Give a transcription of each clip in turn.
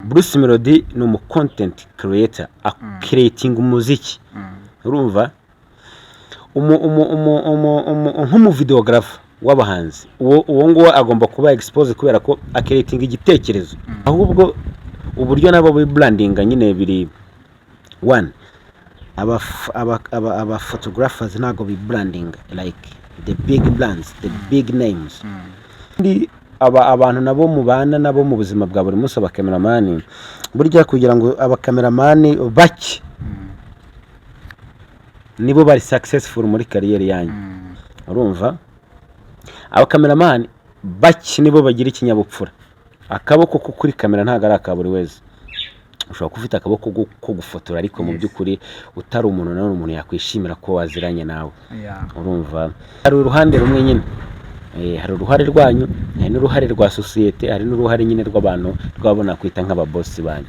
Bruce Melody ni umu content creator, acreating umuziki. Urumva, umu umu umu umu umu nk'umu videographer w'abahanzi, uwo nguwo agomba kuba expose kubera ko acreating igitekerezo. Ahubwo uburyo nabo bibrandinga nyine biri one. Aba photographers ntabwo bibrandinga like the big brands, the big names. Kandi abantu nabo mubana nabo mu buzima bwa buri munsi, abakameramani, burya kugira ngo abakameramani bake nibo bari successful muri career yanyu. Urumva, abakameramani bake nibo bagira ikinyabupfura. Akaboko ko kuri kamera ntabwo ari aka buri wese. Ushobora kuba ufite akaboko ko gufotora, ariko mu by'ukuri utari umuntu nawe umuntu yakwishimira ko waziranye nawe. Urumva, hari uruhande rumwe nyine. Hari uruhare rwanyu, hari n'uruhare rwa sosiyete, hari n'uruhare nyine rw'abantu rwabo nakwita nk'ababosi banyu.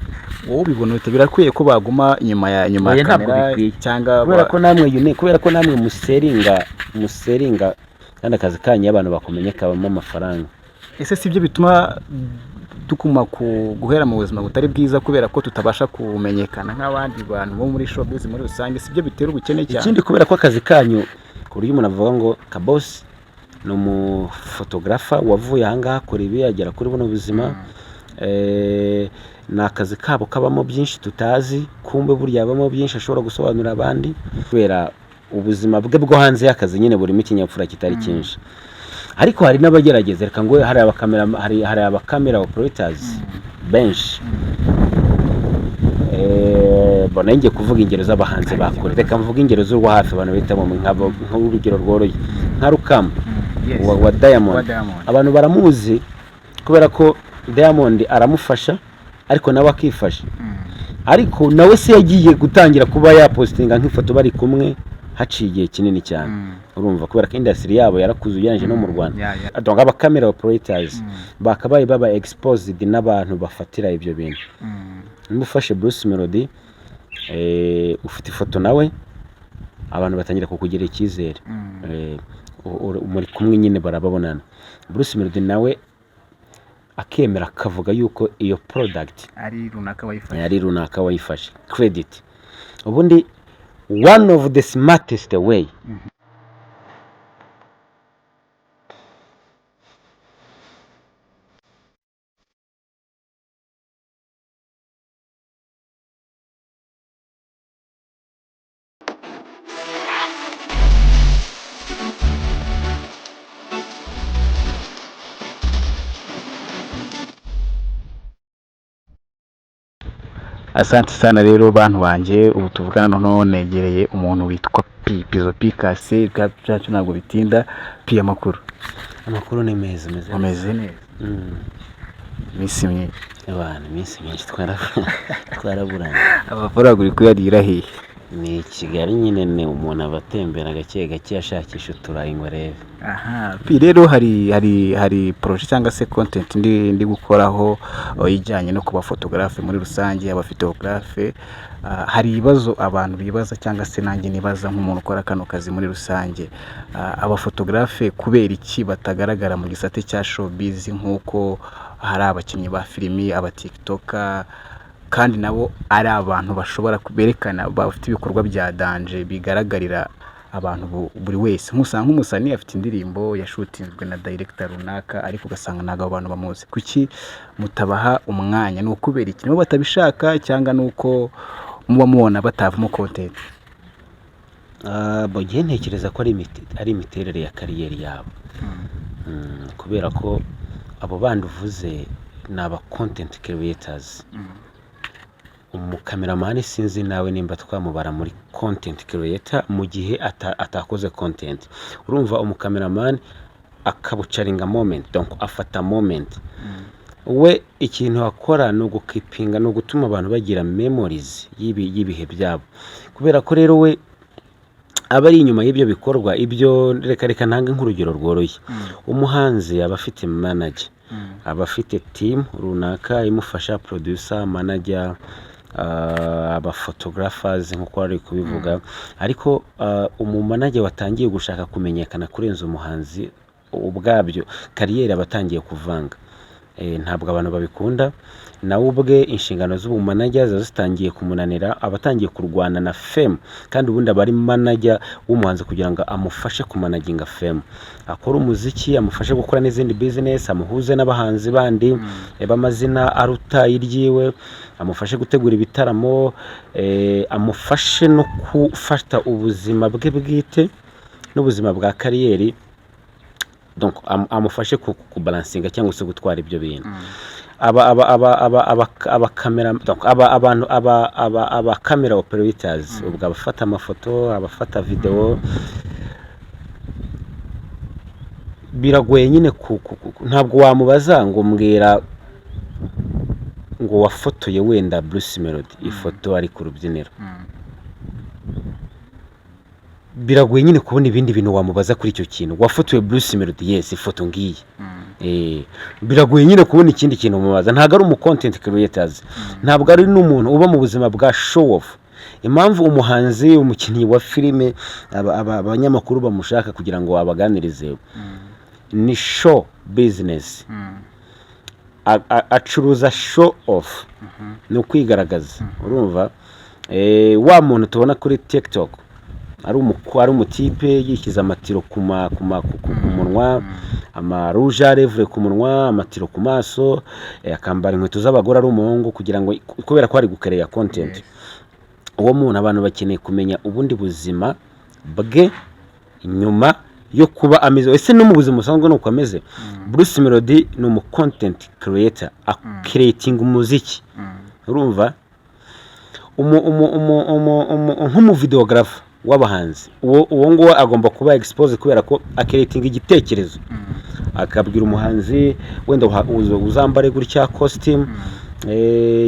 Wowe ubibona ute? Birakwiye ko baguma inyuma Oya, ya ntabwo kamera bikwiye. cyangwa Kubera ko namwe unique, kubera ko namwe musellinga, kandi akazi kanyu iyo abantu bakumenye kabamo amafaranga. Ese si byo bituma dukuma ku guhera mu buzima butari bwiza, kubera ko tutabasha kumenyekana nk'abandi bantu bo muri showbiz muri rusange? Si byo bitera ubukene cyane? Ikindi, kubera ko akazi kanyu, ku buryo umuntu avuga ngo Kabosi ni umufotogarafa wavuye ahangaha, akora ibi, agera kuri buno buzima. Ni akazi kabo kabamo byinshi tutazi, kumbe burya habamo byinshi ashobora gusobanurira abandi, kubera ubuzima bwe bwo hanze y'akazi nyine burimo ikinyabupfura kitari cyinshi. Ariko hari n'abagerageza. Reka ngo hari abakamera, hari abakamera operators benshi. Mbona ngiye kuvuga ingero z'abahanzi bakure. Reka mvuge ingero z'urwo hafi, abantu bitamo nk'urugero rworoshye nka Rukamba wa Diamond. Wa Diamond. Abantu baramuzi kubera ko Diamond aramufasha, ariko nawe akifasha. Ariko nawe se yagiye gutangira kuba yapostinga nk'ifoto bari kumwe haciye igihe kinini cyane. Urumva, kubera ko industry yabo yarakuze ugereranyije no mu Rwanda. Donc aba camera operators bakabaye baba exposed n'abantu bafatira ibyo bintu. Niba ufashe Bruce Melody, ufite ifoto nawe, abantu batangira kukugira icyizere. Muri kumwe nyine, barababonana. Bruce Melody nawe akemera akavuga yuko iyo product ari runaka wayifashe, ari runaka wayifashe, credit. Ubundi one of the smartest way. Asante sana. Rero bantu banjye, ubu tuvugana noneho negereye umuntu witwa Pi Pizo Pikasi byacu. Ntabwo bitinda. Pi, amakuru? Amakuru ni meza, meza. Ameze neza? Iminsi myinshi. Abantu, iminsi myinshi, twaraburanye. Amafaranga uri kuyarira hehe? Ni i Kigali nyine, ni umuntu aba atembera gake gake ashakisha uturayi ngo arebe. Aha Pi rero hari projet cyangwa se content ndi gukoraho ijyanye no kuba photographe muri rusange, abaphotographe. Hari ibibazo abantu bibaza cyangwa se nanjye nibaza nk'umuntu ukora kano kazi muri rusange. Abaphotographe kubera iki batagaragara mu gisate cya showbiz nk'uko hari abakinnyi ba filimi, abatiktoka, kandi nabo ari abantu bashobora berekana, bafite ibikorwa bya danger bigaragarira abantu buri wese? Nkusanga nk'umusani afite indirimbo yashutinzwe na director runaka, ariko ugasanga ntabwo abo bantu bamuzi. Kuki mutabaha umwanya? Ni ukubera iki? Nibo batabishaka cyangwa ni uko muba mubona batavamo content? Bo njye ntekereza ko ari imiterere ya career yabo. Kubera ko abo bandi uvuze ni aba content creators. Umukameramani sinzi nawe nimba twamubara muri content creator mu gihe atakoze content. Urumva, umukameramani akacapturinga moment, donc afata moment. We ikintu akora ni ugukeepinga, ni ugutuma abantu bagira memories y'ibihe byabo. Kubera ko rero we aba ari inyuma y'ibyo bikorwa. Ibyo reka ntange nk'urugero rworoshye. Umuhanzi aba afite manager, aba afite team runaka imufasha, producer, manager, aba photographers nk'uko wari kubivuga. Ariko umumanager watangiye gushaka kumenyekana kurenza umuhanzi, ubwabyo career aba atangiye kuvanga. Ntabwo abantu babikunda. Nawe ubwe inshingano z'ubumanager ziba zitangiye kumunanira, aba atangiye kurwana na fame, kandi ubundi aba ari manager w'umuhanzi kugira ngo amufashe kumanaginga fame, akore umuziki, amufashe gukora n'izindi business, amuhuze n'abahanzi bandi b'amazina aruta iryiwe, amufashe gutegura ibitaramo, amufashe no gufata ubuzima bwe bwite n'ubuzima bwa career, donc amufashe kubalansinga cyangwa se gutwara ibyo bintu. Aba camera, donc aba abantu aba camera operators, ubwo abafata amafoto, abafata video, biragoye nyine ntabwo wamubaza ngo mbwira ngo wafotoye wenda Bruce Melody ifoto ari ku rubyiniro. Biragoye nyine kubona ibindi bintu wamubaza kuri icyo kintu. Wafotoye Bruce Melody, yes, ifoto ngiyi. Biragoye nyine kubona ikindi kintu umubaza. Ntabwo ari umu content creators, ntabwo ari n'umuntu uba mu buzima bwa show off. Impamvu umuhanzi, umukinnyi wa filime, abanyamakuru bamushaka kugira ngo abaganirize ni show business. Acuruza show off, ni ukwigaragaza. Urumva, wa muntu tubona kuri TikTok ari umutipe yishyize amatiro ku ma, ku ma, ku, ku, ku munwa, ama rouge à lèvres ku munwa, amatiro ku maso, akambara inkweto z'abagore ari umuhungu, kugira ngo kubera ko ari gukereya content. Uwo muntu abantu bakeneye kumenya ubundi buzima bwe nyuma yo kuba ameze. Ese no mu buzima busanzwe ni uko ameze? Bruce Melody ni umu content creator, acreating umuziki. Urumva, umu umu umu umu umu nk'umuvideographer w'abahanzi, uwo nguwo agomba kuba expose kubera ko acreating igitekerezo, akabwira umuhanzi wenda uzambare gutya costume,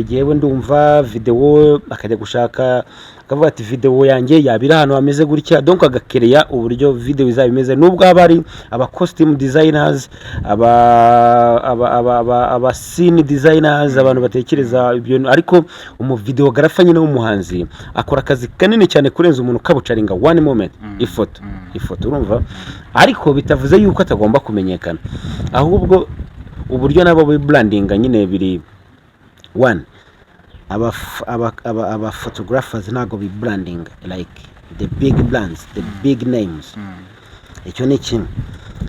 jyewe ndumva video, akajya gushaka akavuga ati video yanjye yaba iri ahantu hameze gutya, donc agakereya uburyo video izaba imeze, nubwo haba ari aba costume designers, aba scene designers, abantu batekereza ibyo. Ariko umuvideographer nyine w'umuhanzi akora akazi kanini cyane kurenza umuntu ucapturinga one moment, ifoto. Urumva, ariko bitavuze yuko atagomba kumenyekana, ahubwo uburyo nabo bibrandinga nyine biri one. Aba photographers ntabwo bibrandinga like the big brands, the big names. Icyo ni kimwe.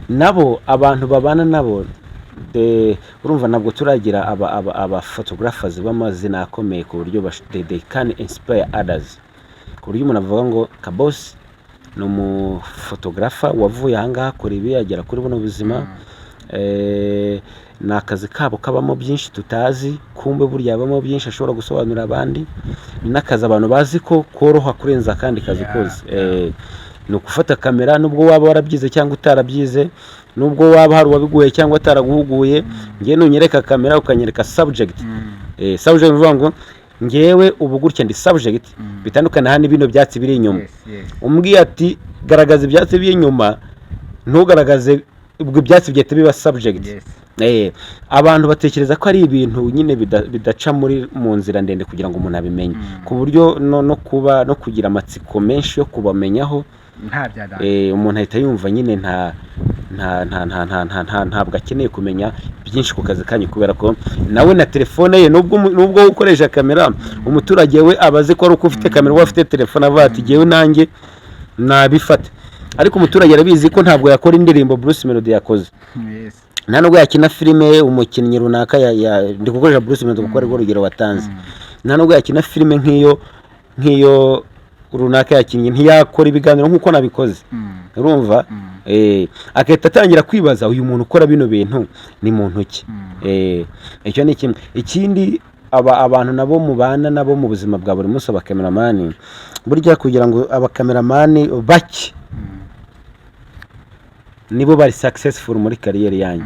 Nabo abantu babana nabo urumva, ntabwo turagira aba photographers b'amazina akomeye ku buryo they can inspire others, ku buryo umuntu avuga ngo Kabosi ni umuphotographer wavuye ahangaha akora ibi, agera kuri buno buzima. Ni akazi kabo kabamo byinshi tutazi, kumbe burya habamo byinshi ashobora gusobanurira abandi. Ni n'akazi abantu bazi ko koroha kurenza akandi kazi kose. Ni ugufata kamera, nubwo waba warabyize cyangwa utarabyize, nubwo waba hari uwabiguye cyangwa ataraguhuguye, ngewe nunyereka kamera ukanyereka subject, subject bivuga ngo ngewe ubu gutya ndi subject, bitandukanye hano bino byatsi biri inyuma. Umbwiye ati garagaza ibyatsi by'inyuma, ntugaragaze ubwo ibyatsi bigahita biba subject. Abantu batekereza ko ari ibintu nyine bidaca muri mu nzira ndende kugira ngo umuntu abimenye, ku buryo no kuba no kugira amatsiko menshi yo kubamenyaho nta byadanje. Umuntu ahita yumva nyine nta nta nta nta nta nta nta ntabwo akeneye kumenya byinshi ku kazi kanyu, kubera ko nawe na telefone ye, nubwo ukoresha kamera, umuturage we aba azi ko ari uko ufite kamera, we afite telefone, avuga ati jyewe nanjye nabifata. Ariko umuturage arabizi ko ntabwo yakora indirimbo Bruce Melody yakoze, nta nubwo yakina filime umukinnyi runaka ndi gukoresha Bruce Melody kuko arirwo rugero watanze, nta nubwo yakina filime nk'iyo runaka yakinnye, ntiyakora ibiganiro nk'uko nabikoze. Urumva, agahita atangira kwibaza uyu muntu ukora bino bintu ni muntu ki? Icyo ni kimwe. Ikindi, aba abantu nabo mubana nabo mu buzima bwa buri munsi, abakameramani, burya kugira ngo abakameramani bake nibo bari successful muri career yanyu,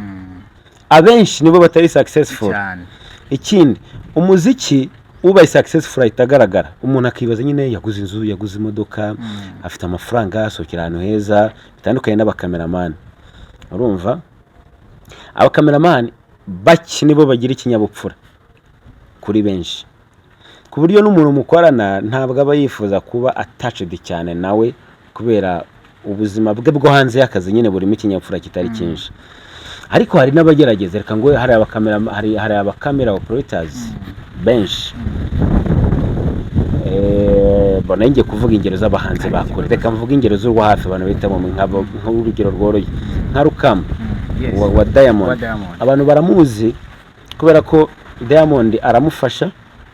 abenshi nibo batari successful. Cyane. Ikindi, umuziki ubaye successful ahita agaragara, umuntu akibaza nyine yaguze inzu, yaguze imodoka, afite amafaranga, asohokera ahantu heza, bitandukanye n'abakameramani. Urumva, abakameramani bake nibo bagira ikinyabupfura kuri benshi, ku buryo n'umuntu mukorana ntabwo aba yifuza kuba attached cyane nawe, kubera ubuzima bwe bwo hanze y'akazi nyine burimo ikinyabupfura kitari cyinshi. Ariko hari n'abagerageza. Reka ngo hari abakamera, hari abakamera operators benshi. Bona ngiye kuvuga ingero z'abahanzi bakure, reka mvuge ingero z'urwo hafi abantu bitamo nk'urugero rworoshye nka Rukamba wa Diamond. Wa Diamond. Abantu baramuzi kubera ko Diamond aramufasha,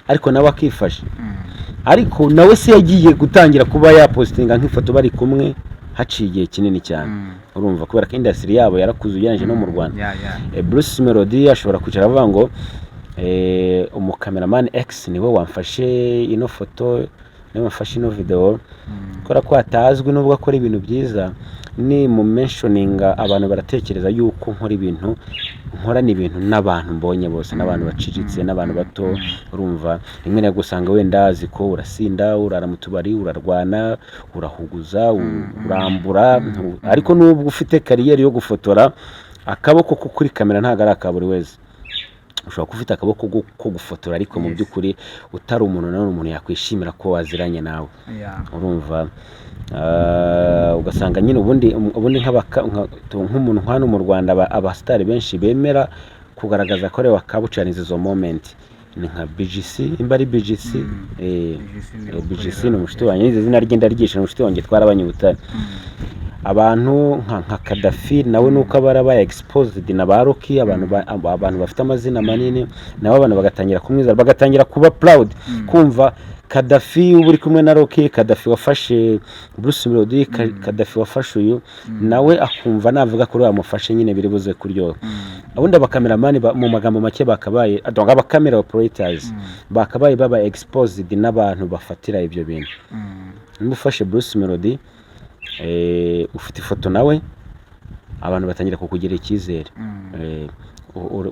ariko nawe akifasha. Ariko nawe se yagiye gutangira kuba yapostinga nk'ifoto bari kumwe haciye igihe kinini cyane. Urumva, kubera ko industry yabo yarakuze ugereranyije no mu Rwanda. Bruce Melody ashobora kwicara avuga ngo umukameramani X niwe wamfashe ino foto, niwe wamfashe ino video. Kubera ko atazwi, nubwo akora ibintu byiza, ni mu mentioninga abantu baratekereza yuko nkora ibintu, nkorana ibintu n'abantu mbonye bose, n'abantu baciriritse, n'abantu bato. Urumva, rimwe na rimwe usanga wenda azi ko urasinda, urara mu tubari, urarwana, urahuguza, urambura. Ariko nubwo ufite career yo gufotora, akaboko ko kuri kamera ntabwo ari aka buri wese. Ushobora kuba ufite akaboko ko gufotora, ariko mu by'ukuri utari umuntu nawe umuntu yakwishimira ko waziranye nawe. Urumva, ugasanga nyine ubundi nk'umuntu hano mu Rwanda, abasitari benshi bemera kugaragaza ko ariwe wacapturinze izo moment ni nka BGC, imba ari BGC. BGC ni BGC ukorera ni umushuti wanjye, nize izina rye ndaryishe, ni umushuti wanjye, twarabanye i Butare. Abantu nka Kadafi nawe nuko aba yarabaye exposed na ba Rocky, abantu bafite amazina manini, nabo abantu bagatangira kumwizera, bagatangira kuba proud kumva Kadafi uba uri kumwe na Rocky, Kadafi wafashe Bruce Melody, Kadafi wafashe uyu, nawe akumva navuga kuri wamufashe nyine biri buze kuryoha. Ubundi abakameramani mu magambo make bakabaye, donc abakamera operators bakabaye baba exposed n'abantu bafatira ibyo bintu. Niba ufashe Bruce Melody, ufite ifoto nawe, abantu batangira kukugira icyizere.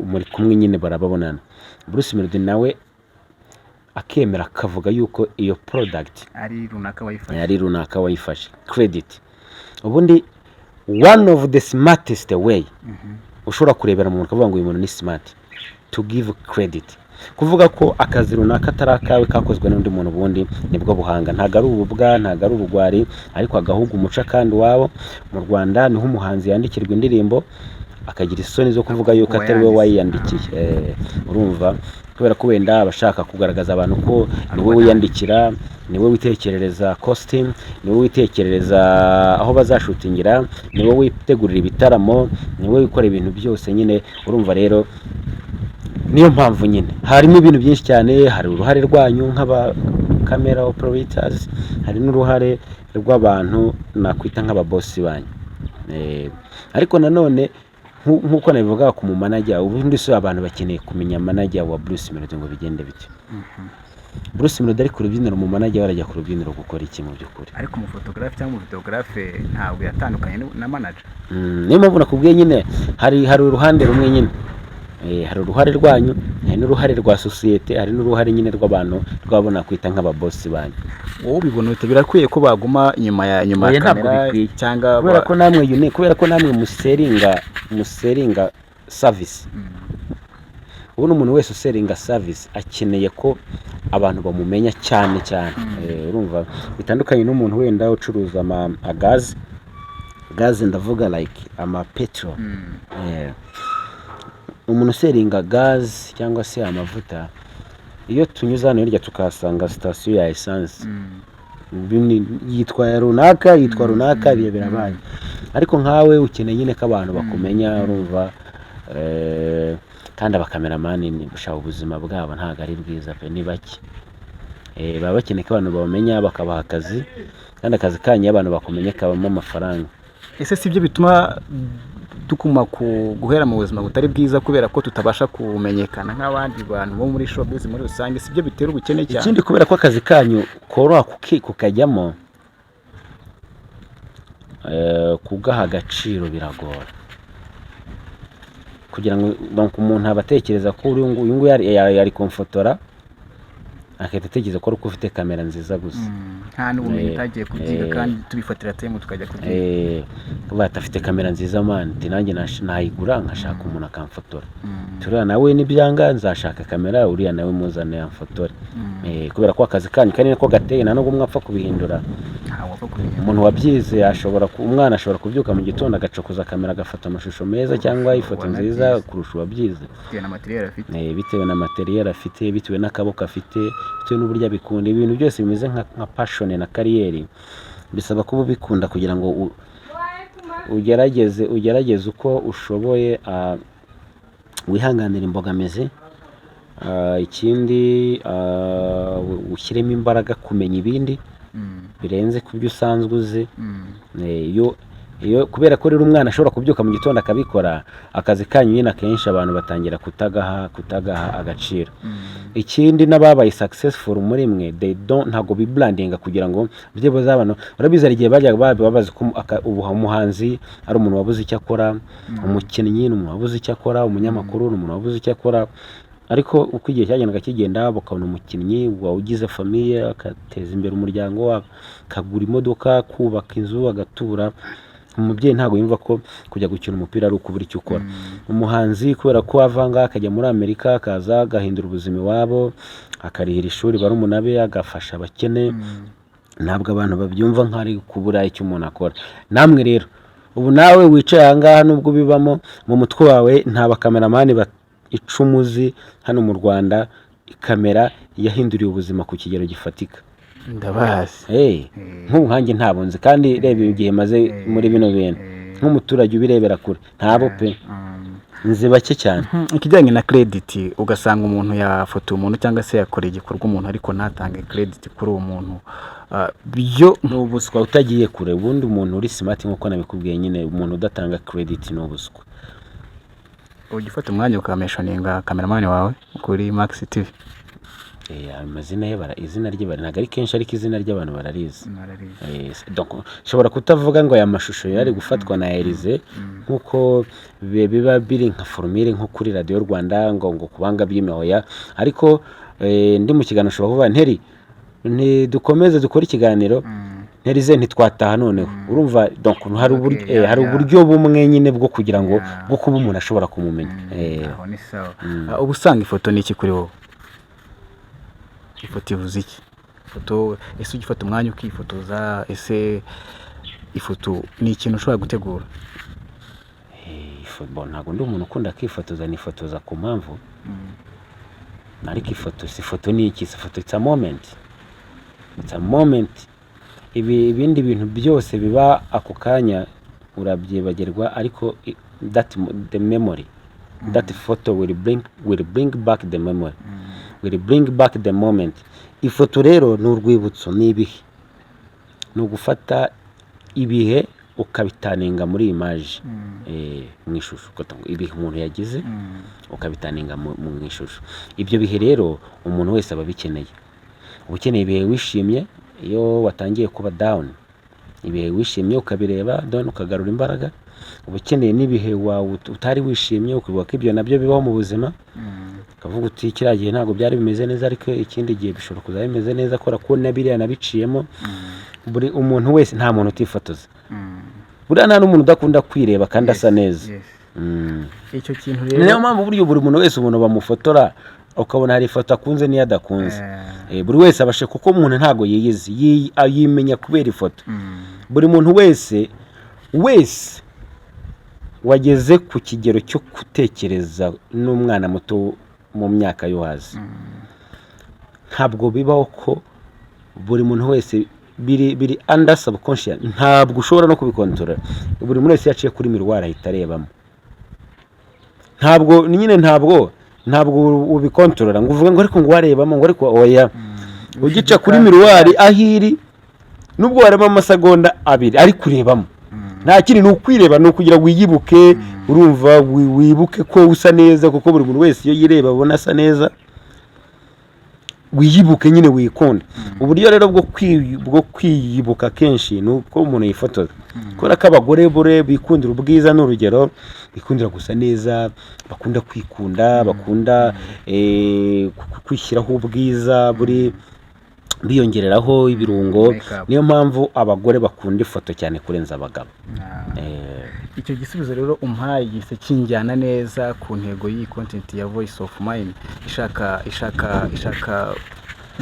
Muri kumwe nyine, barababonana. Bruce Melody nawe akemera akavuga yuko iyo product ari runaka wayifashe, ari runaka wayifashe, credit. Ubundi one of the smartest way ushobora kurebera umuntu ukavuga ngo uyu muntu ni smart, to give credit, kuvuga ko akazi runaka atari akawe, kakozwe n'undi muntu, ubundi nibwo buhanga. Ntabwo ari ububwa, ntabwo ari ubugwari, ariko agahugu umuca kandi iwabo. Mu Rwanda niho umuhanzi yandikirwa indirimbo akagira isoni zo kuvuga yuko atari we wayiyandikiye. Urumva, kubera ko wenda aba ashaka kugaragaza abantu ko ni we wiyandikira, ni we witekerereza costume, ni we witekerereza aho bazashutingira, ni we witegurira ibitaramo, ni we wikora ibintu byose nyine. Urumva rero, niyo mpamvu nyine harimo ibintu byinshi cyane. Hari uruhare rwanyu nk'aba camera operators, hari n'uruhare rw'abantu nakwita nk'ababosi banyu. Ariko nanone nk'uko nabivuga ku mu manager, ubundi se abantu bakeneye kumenya manager wa Bruce Melody ngo bigende bite? Bruce Melody ari ku rubyiniro, mu manager we arajya ku rubyiniro gukora iki mu by'ukuri? Ariko umufotogarafe cyangwa umuvidogarafe ntabwo yatandukanye na manager. Niyo mpamvu nakubwiye nyine, hari uruhande rumwe nyine. Hari uruhare rwanyu, hari n'uruhare rwa sosiyete, hari n'uruhare nyine rw'abantu rwabo nakwita nk'ababosi banyu. Wowe ubibona ute? Birakwiye ko baguma inyuma Oya, ya ntabwo kamera bikwiye. cyangwa Kubera ko namwe kubera ko namwe musellinga service. Ubundi umuntu wese usellinga service akeneye ko abantu bamumenya cyane cyane. Urumva, bitandukanye n'umuntu wenda ucuruza ama agazi, gaze ndavuga like ama petrol. Umuntu usellinga gaze cyangwa se amavuta, iyo tunyuze hano hirya tukahasanga sitasiyo ya essence, yitwa runaka, yitwa runaka, ibyo birabaye. Ariko nkawe ukeneye nyine ko abantu bakumenya. Urumva, kandi abakameramani gushaka ubuzima bwabo ntabwo ari bwiza pe, ni bake. Baba bakeneye ko abantu babamenya bakabaha akazi, kandi akazi kanyu iyo abantu bakumenye kabamo amafaranga. Ese si byo bituma dukuma ku guhera mu buzima butari bwiza, kubera ko tutabasha kumenyekana nk'abandi bantu bo muri showbiz muri rusange? Si byo bitera ubukene cyane? Ikindi, kubera ko akazi kanyu koroha kukajyamo, kugaha agaciro biragora, kugira ngo donc umuntu aba atekereza ko uyu nguyu yari kumfotora, agahita atekereza ko ari uko ufite kamera nziza gusa. Nta n'ubumenyi, utagiye kubyiga, kandi tubifatira time tukajya kubyiga. Kuvuga ati afite kamera nziza man, ati nanjye nayigura nkashaka umuntu akamfotora. Turiya nawe nibyanga nzashaka kamera, uriya nawe muzane amfotore. Kubera ko akazi kanyu kandi niko gateye, nta nubwo mwapfa kubihindura. Ntawe. Wapfa kumenya. Umuntu wabyize ashobora umwana ashobora kubyuka mu gitondo agacokoza kamera, agafata amashusho meza cyangwa ifoto nziza Wanabyize. kurusha uwabyize. Bitewe na matériel afite. Bitewe na matériel afite, bitewe n'akaboko afite, bitewe n'uburyo abikunda. Ibintu byose bimeze nka passion na carrière bisaba kuba ubikunda kugira ngo ugerageze uko ushoboye, wihanganire imbogamizi. Ikindi, ushyiremo imbaraga kumenya ibindi birenze ku byo usanzwe uzi. Iyo kubera ko rero umwana ashobora kubyuka mu gitondo akabikora, akazi kanyu nyine akenshi abantu batangira kutagaha agaciro. Ikindi, n'ababaye successful muri mwe, they don't, ntabwo bibrandinga kugira ngo byibuze abantu, urabizi, hari igihe bajyaga bazi ko ubu umuhanzi ari umuntu wabuze icyo akora, umukinnyi ni umuntu wabuze icyo akora, umunyamakuru ni umuntu wabuze icyo akora. Ariko uko igihe cyagendaga kigenda, bakabona umukinnyi ugize famille, agateza imbere umuryango, akagura imodoka, kubaka inzu, agatura. Umubyeyi ntabwo yumva ko kujya gukina umupira ari ukubura icyo ukora. Umuhanzi, kubera ko ava ngaha akajya muri Amerika, akaza agahindura ubuzima iwabo, akarihira ishuri barumuna be, agafasha abakene, ntabwo abantu babyumva nk'ari kubura icyo umuntu akora. Namwe rero ubu, nawe wicaye aha ngaha, nubwo ubibamo mu mutwe wawe, nta bakameramani 10 uzi hano mu Rwanda kamera yahinduriye ubuzima ku kigero gifatika? Ndabazi. Hey, nk'ubu nkanjye ntabwo nzi, kandi reba igihe maze muri bino bintu nk'umuturage ubirebera kure, ntabo pe, nzi bake cyane. Ikijyanye na credit, ugasanga umuntu yafotoye umuntu cyangwa se yakoreye igikorwa umuntu ariko ntatange credit kuri uwo muntu. Byo Ni ubuswa. Utagiye kure, ubundi umuntu uri smart, nk'uko nabikubwiye nyine, umuntu udatanga credit ni ubuswa. Ujya ufata umwanya ukamentioninga cameraman wawe kuri Max TV? Amazina ye izina rye ntabwo ari kenshi, ariko izina ry'abantu bararizi. Donc, nshobora kutavuga ngo aya mashusho yari gufatwa na Elize, nk'uko biba biri nka formule nko kuri Radiyo Rwanda ngo kubanga by'imihoya, ariko ndi mu kiganiro ushobora kuvuga nteri ntidukomeze dukore ikiganiro, nterize ntitwataha noneho, urumva? Donc hari uburyo, hari uburyo bumwe nyine bwo kugira ngo bwo kuba umuntu ashobora kumumenya. Aho ni sawa. Uba usanga ifoto ni iki kuri wowe? Ifoto ivuze iki? Ifoto, ese ujya ufata umwanya ukifotoza? Ese ifoto ni ikintu ushobora gutegura? Bon, ntabwo ndi umuntu ukunda kwifotoza, nifotoza ku mpamvu, ariko ifoto si ifoto ni iki? Si ifoto, it's a moment, it's a moment. Ibi ibindi bintu byose biba ako kanya urabyibagirwa, ariko that the memory, that photo will bring back the memory, will bring back the moment. Ifoto rero ni urwibutso, ni ibihe, ni ugufata ibihe ukabiturninga muri image, mu ishusho, ugatanga ibihe umuntu yagize ukabiturninga mu ishusho. Ibyo bihe rero umuntu wese aba abikeneye. Uba ukeneye ibihe wishimye, iyo watangiye kuba down, ibihe wishimye ukabireba, then ukagarura imbaraga. Uba ukeneye n'ibihe wawe utari wishimye, ukibuka ko ibyo nabyo bibaho mu buzima, ukavuga uti kiriya gihe ntabwo byari bimeze neza, ariko ikindi gihe bishobora kuzaba bimeze neza kubera ko na biriya nabiciyemo. Buri umuntu wese, nta muntu utifotoza buriya, nta n'umuntu udakunda kwireba kandi asa neza. Icyo kintu Ni rero nayo mpamvu burya buri muntu wese, umuntu bamufotora ukabona hari ifoto akunze n'iyo adakunze. Buri wese abasha, kuko umuntu ntabwo yiyizi, yimenya kubera ifoto. Buri muntu wese wageze ku kigero cyo gutekereza, n'umwana muto mu myaka yo hasi, ntabwo bibaho ko buri muntu wese biri under subconscious, ntabwo ushobora no kubikontorora. Buri muntu wese iyo aciye kuri miroir ahita arebamo. Ntabwo nyine, ntabwo ubikontorora ngo uvuge ngo ariko ngo warebamo ngo ariko oya. Ugica kuri miroir aho iri, nubwo wareba amasegonda 2, ariko urebamo, nta kindi, ni ukwireba, ni ukugira ngo wiyibuke. Urumva, wibuke ko usa neza, kuko buri muntu wese iyo yireba abona asa neza. Wiyibuke nyine, wikunde. Uburyo rero bwo kwiyibuka kenshi ni uko umuntu yifotoza, kubera ko abagore bure bikundira ubwiza, ni urugero, bikundira gusa neza, bakunda kwikunda, bakunda kwishyiraho ubwiza buri biyongereraho ibirungo. Makeup. Niyo mpamvu abagore bakunda ifoto cyane kurenza abagabo. Icyo gisubizo rero umpaye gihise kinjyana neza ku ntego y'iyi content ya Voice of Mine ishaka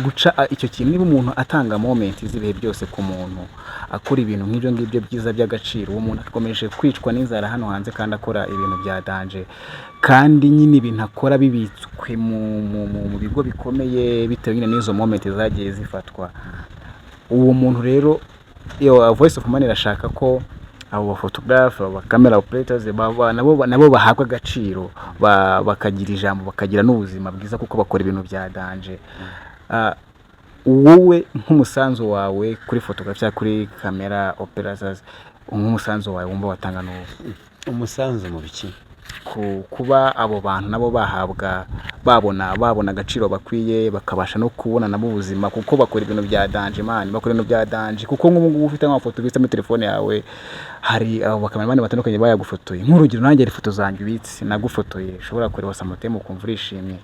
Guca icyo kintu, niba umuntu atanga moment z'ibihe byose ku muntu, akora ibintu nk'ibyo ngibyo byiza by'agaciro, uwo muntu akomeje kwicwa n'inzara hano hanze kandi akora ibintu bya danger, kandi nyine ibintu akora bibitswe mu bigo bikomeye bitewe nyine n'izo moment zagiye zifatwa. Uwo muntu rero, iyo Voice of Money irashaka ko abo baphotographe, abo camera operators nabo bahabwa agaciro, bakagira ijambo, bakagira n'ubuzima bwiza, kuko bakora ibintu bya danger. Wowe nk'umusanzu wawe kuri photography cyangwa kuri camera operators, nk'umusanzu wawe wumva watanga n'uwo? Umusanzu mu biki? Kuba abo bantu nabo bahabwa, babona agaciro bakwiye, bakabasha no kubona nabo ubuzima, kuko bakora ibintu bya danger, man, bakora ibintu bya danger. Kuko nk'ubu ngubu ufite nk'amafoto ubitse muri telefone yawe, hari abo bacameraman batandukanye bayagufotoye. Nk'urugero, nanjye hari ifoto zanjye ubitse nagufotoye, ushobora kureba sometime ukumva urishimye.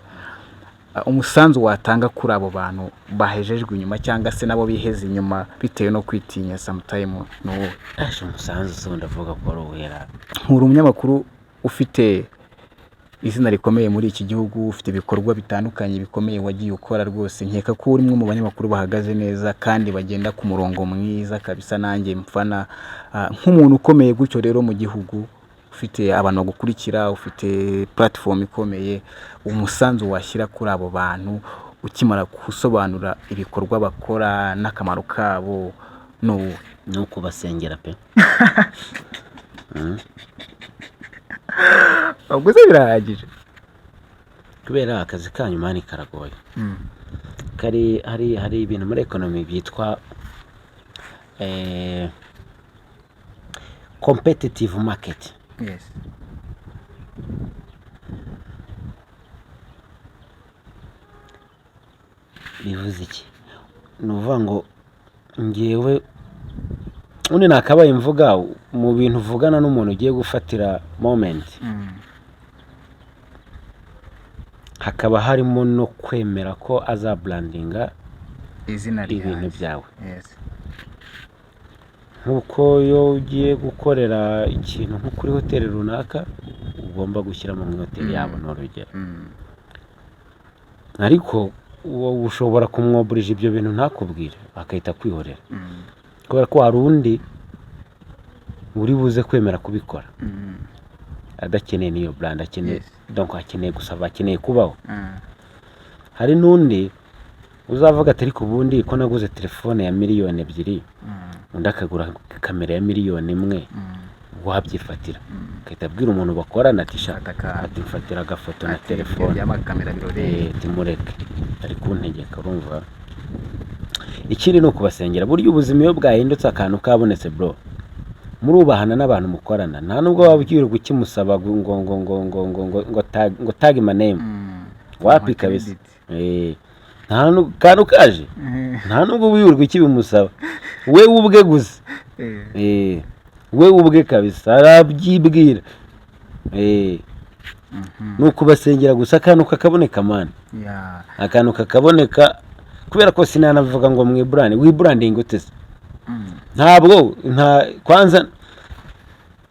Umusanzu watanga kuri abo bantu bahejejwe inyuma cyangwa se nabo biheze inyuma bitewe no kwitinya sometime ni uwuhe? Ashe, umusanzu se ndavuga ko ari uwera? Nkura umunyamakuru ufite izina rikomeye muri iki gihugu, ufite ibikorwa bitandukanye bikomeye wagiye ukora. Rwose nkeka ko uri umwe mu banyamakuru bahagaze neza kandi bagenda ku murongo mwiza kabisa, nanjye mfana. Nk'umuntu ukomeye gutyo rero mu gihugu, ufite abantu bagukurikira, ufite platform ikomeye, umusanzu washyira kuri abo bantu ukimara gusobanura ibikorwa bakora n'akamaro kabo ni uwuhe? Ni ukubasengera pe. Ubwo se birahagije? Kubera akazi kanyu, man, karagoye. Kari hari ibintu muri economy byitwa competitive market. Bivuze iki? Ni ukuvuga ngo ngewe ubundi nakabaye mvuga mu bintu uvugana n'umuntu ugiye gufatira moment, hakaba harimo no kwemera ko azabrandinga izina ibintu ryanjye byawe. Nk'uko iyo ugiye gukorera ikintu nko kuri hoteli runaka, ugomba gushyiramo muri hoteli yabo, ni urugero. Ariko wowe ushobora kumwoburija ibyo bintu ntakubwire, agahita akwihorera, kubera ko hari undi uri buze kwemera kubikora adakeneye n'iyo brand, akeneye donc akeneye gusaba, akeneye kubaho. Hari n'undi uzavuga ati: "Ariko ubundi ko naguze telefone ya miliyoni 2, undi akagura kamera ya miliyoni 1, wabyifatira?" Agahita abwira umuntu bakorana ati: "Sha," Fata akantu. ati: "Mfatira agafoto na Ati, ibyo telefone." by'amakamera biroreye. Timureke ari kuntegeka. Urumva, ikindi ni ukubasengera. Burya ubuzima iyo bwahindutse, akantu kabonetse, bro, murubahana n'abantu mukorana. Nta nubwo waba ugiye ukimusaba ngo tag my name. Wapi Kumuha kabisa. credit. Nta kantu kaje, nta nubwo wirirwa ukibimusaba, we ubwe gusa. We ubwe kabisa arabyibwira. Ni ukubasengera gusa, akantu kakaboneka, man. Akantu kakaboneka, kubera ko sinanavuga ngo mwibrande. Wibrandinga ute se? Ntabwo nta kwanza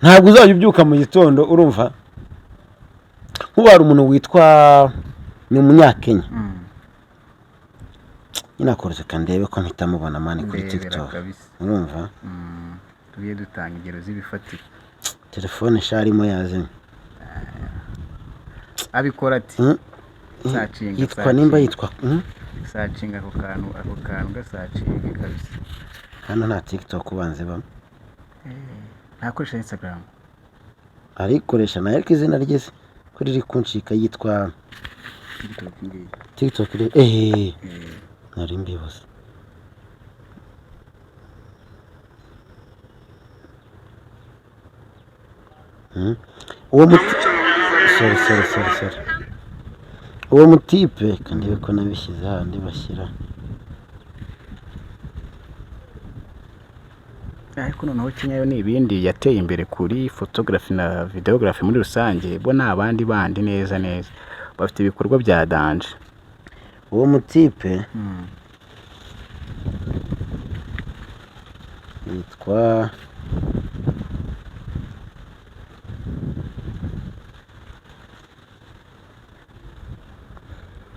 ntabwo uzajya ubyuka mu gitondo. Urumva, nk'ubu hari umuntu witwa, ni umunyakenya, nyine akoretse, kandebe ko mpita mubona, man, kuri Ndebera TikTok. kabisa. Urumva? Tujye dutanga ingero z'ibifatika. Telefone sharimo yazimye. Abikora ati Searchinga, Yitwa nimba searchinga. yitwa Searchinga ako kantu gasearchinga kabisa. Hano nta TikTok ubanza ibamo. Ntakoresha Instagram? Arikoresha nayo, ariko izina rye se ko riri kuncika? Yitwa TikTok ngiyi. TikTok nari mbibuze. Uwo muti, sorry, sorry, sorry, sorry, uwo mutipe, reka ndebe ko nabishyize hahandi bashyira. Ariko noneho Kenya yo ni ibindi, yateye imbere kuri photography na videography muri rusange. Bo ni abandi bandi neza neza, bafite ibikorwa bya danger. Uwo mutipe yitwa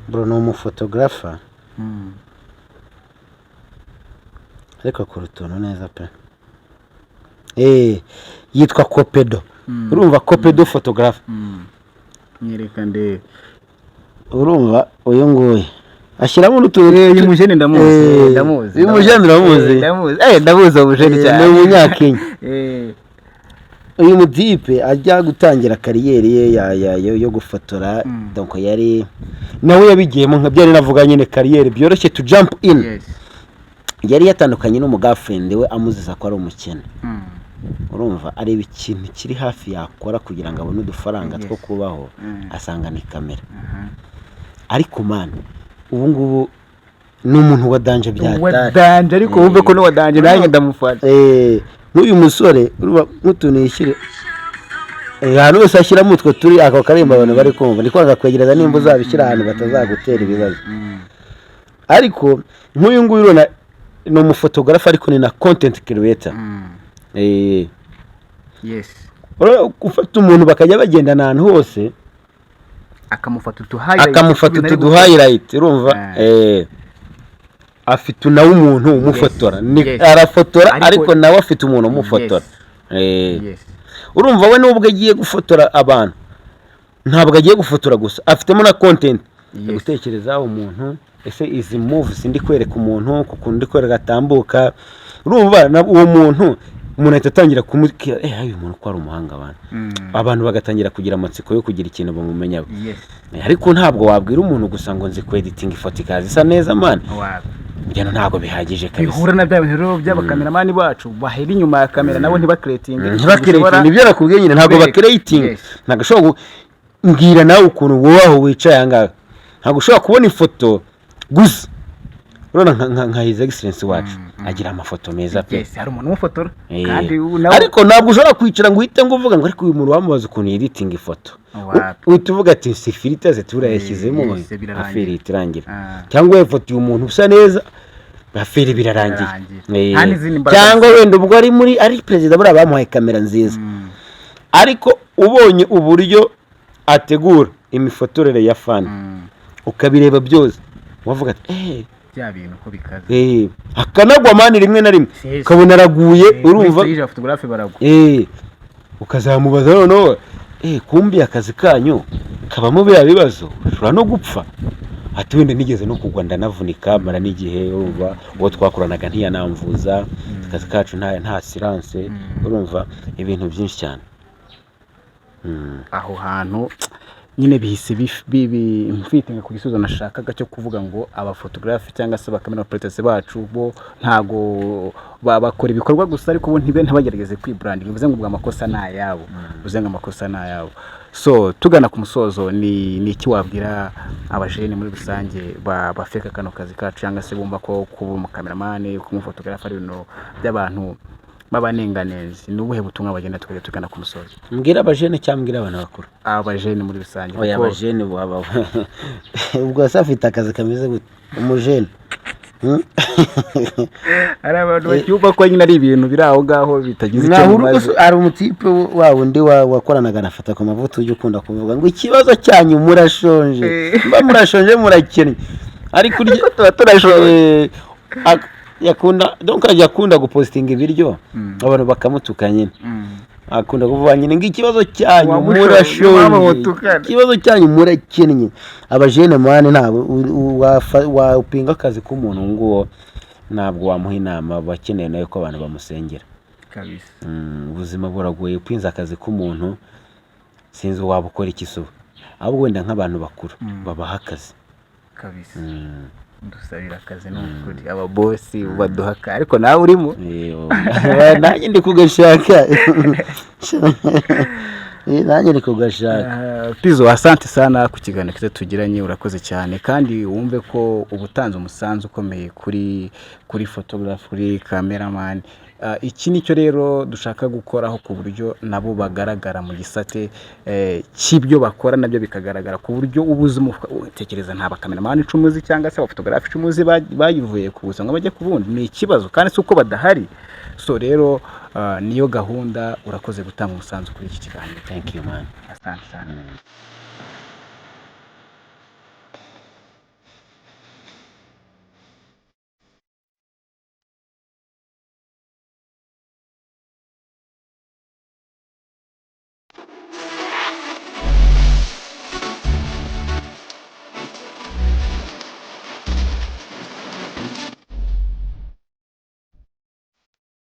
bro, ni umuphotographer. Ariko akora utuntu neza pe. Yitwa Kopedo. Urumva, Kopedo photographe. Nyereka ndebe. Urumva, uyu nguyu ashyiramo n'utuntu. Uyu mujene ndamuzi. Ndamuzi. Uyu mujene uramuzi? Ndamuzi, ndamuzi uwo mujene cyane. Ni umunyakenya. Uyu mutipe ajya gutangira carrière ye yo gufotora, donc yari nawe yabigiyemo nka byari navuga nyine carrière byoroshye to jump in. Yari yatandukanye n'umugirlfriend we amuziza ko ari umukene. Urumva, areba ikintu kiri hafi yakora kugira ngo abone udufaranga two kubaho, asanga ni kamera. Ariko man, ubu ngubu ni umuntu wa danger bya Wa danger, ariko wumve ko n'uwa danger nanjye ndamufana. Nk'uyu musore, urumva nk'utuntu yishyire ahantu hose ashyiramo utwo turi ako karembo abantu bari kumva, ni kwanga kwegereza nimba uzabishyira ahantu batazagutera ibibazo. Ariko nk'uyu nguyu urabona ni umufotogarafe, ariko ni na content creator. Urabona, gufata umuntu bakajya bagendana ahantu hose, akamufata utu highlight, akamufata utu du highlight, urumva? Afite nawe umuntu umufotora. Arafotora, ariko nawe afite umuntu umufotora. Urumva, we nubwo agiye gufotora abantu, ntabwo agiye gufotora gusa, afitemo na content. Gutekereza umuntu, ese izi moves ndi kwereka umuntu, ku kuntu ndi kwereka atambuka, urumva uwo muntu, umuntu ahita atangira kumubwira: "Uyu muntu ko ari umuhanga." Abantu bagatangira kugira amatsiko yo kugira ikintu bamumenyaho. Ariko ntabwo wabwira umuntu gusa ngo nzi kweditinga ifoto ikaza isa neza, man. Wapi. Ibyo ntabwo bihagije kabisa. Bihura na bya bintu rero by'abakameramani bacu bahera inyuma ya kamera, nabo ntibacreatinge. Ntibacreatinge, nibyo nakubwiye nyine, ntabwo kubereka. Bacreatinge. Ntabwo ushobora mbwira nawe ukuntu wowe aho wicaye aha ngaha ntabwo ushobora kubona ifoto gusa. Urabona nka His Excellence wacu agira amafoto meza pe. Yes, hari umuntu umufotora kandi nawe. Ariko ntabwo ushobora kwicara ngo uhite ngo uvuga ngo ariko uyu muntu wamubaza ukuntu yeditinga ifoto. Wapi. Uhita uvuga ati si filter ze turayashyizemo, Yes, birarangira. Affaire ihita irangira. Cyangwa yafotoye umuntu usa neza, affaire birarangiye. Birarangiye. Nta n'izindi mbaraga. Cyangwa wenda ubwo ari muri ari perezida, buriya bamuhaye kamera nziza, ariko ubonye uburyo ategura imifotorere ya fani, ukabireba byose, wavuga ati Bya bintu ko bikaze. Akanagwa man rimwe na rimwe, ukabona araguye. Urumva? Kuri stage photographe baragwa. Ukazamubaza noneho: "Kumbi akazi kanyu kabamo biriya bibazo, ushobora no gupfa?" Ati: "Wenda nigeze no kugwa ndanavunika, mara n'igihe." Urumva, uwo twakoranaga ntiyanamvuza. Akazi kacu nta assurance. Urumva, ibintu byinshi cyane. Aho hantu nyine bihise mfite ku gisubizo nashakaga cyo kuvuga ngo abafotogarafe cyangwa se abakamera operators bacu bo ntago bakora ibikorwa gusa, ariko bo ntibagerageze kwibrandinga. Bivuze ngo ubwo amakosa ni ayabo, bivuze ngo amakosa ni ayabo. So tugana ku musozo, ni iki wabwira abajene muri rusange bafeka kano kazi kacu, cyangwa se bumva ko kuba umukameramani, kuba umufotogarafe ari ibintu by'abantu b'abanenganenzi? Ni ubuhe butumwa bagenda tukajya tugana ku musozo? Mbwira abajene cyangwa mbwira abantu bakuru? Abajene muri rusange. Oya. Kuko Abajene waba ubwo se afite akazi kameze gute umujene? Hari abantu bacyumva ko nyine ari ibintu biri aho ngaho bitagize icyo Naho bimaze. hari umutipe wa wundi wakoranaga na Fata ku Mavuta ujya ukunda kuvuga ngo ikibazo cyanyu murashonje. Mba murashonje, murakennye, ariko urya Tuba turashonje. Yakunda, donc ajya akunda gupositinga ibiryo, abantu bakamutuka nyine. Akunda kuvuga nyine ngo ikibazo cyanyu Wamushonje, murashonje, waba mutukana. Ikibazo cyanyu murakennye. Abajene man, ntabwo wapinga akazi k'umuntu nguwo, ntabwo wamuha inama, bakeneye nawe ko abantu bamusengera. Kabisa. Ubuzima buragoye. Upinze akazi k'umuntu, sinzi waba ukora iki se ubu. Ahubwo wenda nk'abantu bakuru babaha akazi. Kabisa. Dusabira akazi, ni ukuri ababosi baduha akazi, ariko nawe urimo. Nanjye ndi kugashaka. Nanjye ndi kugashaka. Pizzo, asante sana ku kiganiro cyiza tugiranye, urakoze cyane, kandi wumve ko uba utanze umusanzu ukomeye kuri photography, kuri cameraman. Iki nicyo rero dushaka gukoraho ku buryo nabo bagaragara mu gisate cy'ibyo bakora, nabyo bikagaragara ku buryo uba uzi utekereza nta bakameramani 10 uzi cyangwa se abafotogarafe 10 uzi bayivuye ku buzima ngo bajye ku bundi, ni ikibazo, kandi si uko badahari. So rero niyo gahunda. Urakoze gutanga umusanzu kuri iki kiganiro. Thank you, man. Asante sana.